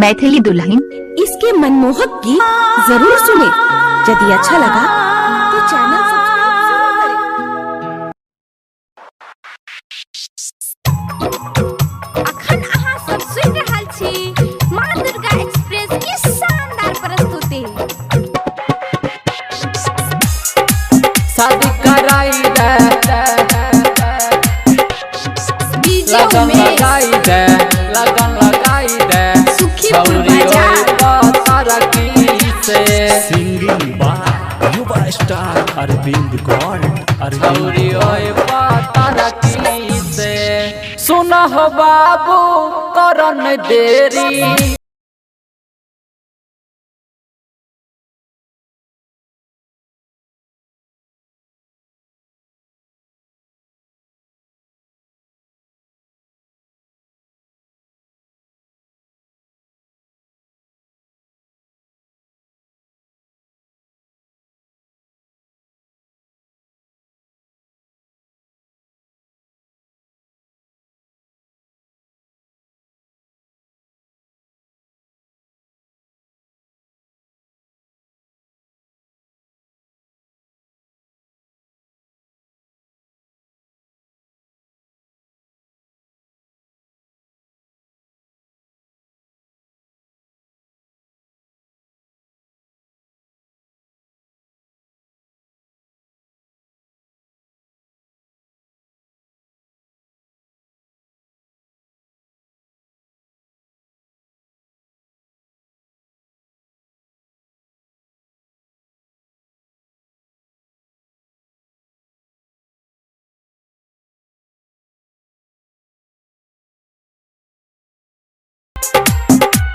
मैथिली दुल्हन। इसके मनमोहक गीत जरूर सुने। यदि अच्छा लगा तो चैनल सब्सक्राइब जरूर करें। अखन अहाँ सब सुनि रहल छी माँ दुर्गा एक्सप्रेस की शानदार प्रस्तुति। शादी कराई दे, डीजे लगन उमेश, लगाई दे, लगन लगाई दे, सुखीपुर छौरी बाजार। ओइ पतरकी से। Singing by Yuva star Arvind Gaur. Arvind छौरी ओइ पतरकी से। सुन हो बाबू करन देरी।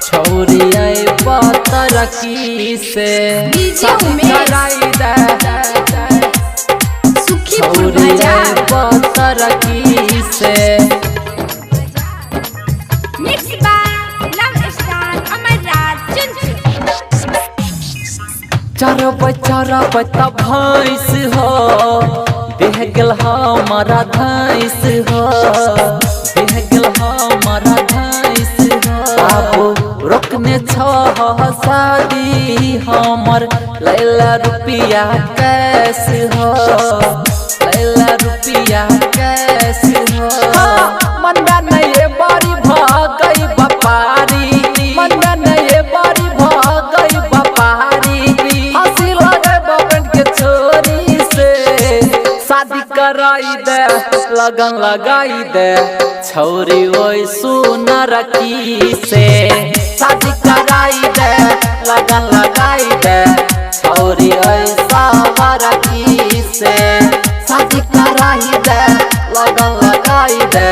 छौरी आई पतरकी से। डीजे शादी उमेश, कराई दे, सुखीपुर छौरी आई बाजार। पतरकी से। Mix by love star Amar Raj Chunchun. चरब चरब त भैंस हो, देह गेल हमारा धैंस हो, देह गेल हमारा धैंस हो। बाबू रोकने छह शादी हमर, लैला रुपिया कैश हो, लैला रुपिया कैश हो। मनबा नहीं बारी भगई बपारी, मनबा नहीं बारी भगई बपारी, हंसी लगे बबन के छोरी से। शादी कराई दे, लगन लगाई दे, छौरी ओइ सुनरकी से। शादी कराई दे, लगन लगाई दे, छौरी ओइ सावरकी से। शादी कराई दे, लगन लगाई दे,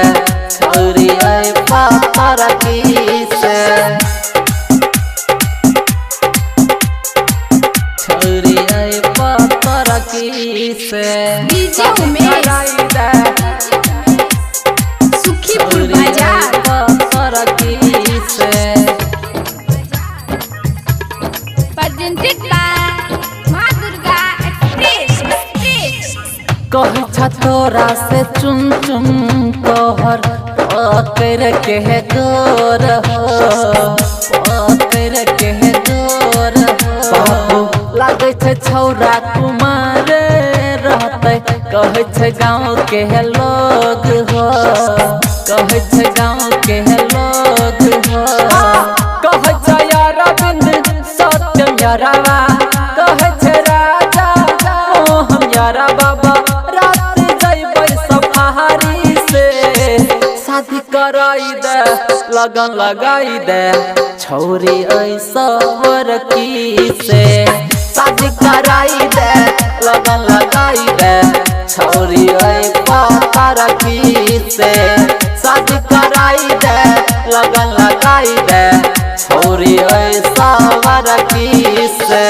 छौरी ओइ पाथरकी से। छौरी ओइ पाथरकी से। डीजे उमेश, कराई दे, सुखीपुर छौरी ओइ बाजार। पाथरकी से। प्रेजेंटेड बाय माँ दुर्गा एक्सप्रेस एक्सप्रेस। कहै छ तोरा से चुन चुन तोहर पकड़ के है गोर हो, पकड़ के है गोर हो। बाबू लागै छै छौरा कुमार रहतै, कहै छै गाँव के है लोग हो, कहै छै गाँव के है लोग हो। कहै छै अरविंद सत्यम यारावा, कहै छै राजा मोहम यारा बाबा, रात जइबै सफारी से। शादी कराई दे, लगन लगाई दे, छौरी ऐसवर की से। शादी कराई दे, लगन लगाई दे, छौरी ऐ पतरकी से। शादी कराई दे, लगन लगाई दे, छौरी ऐ सावरकी से।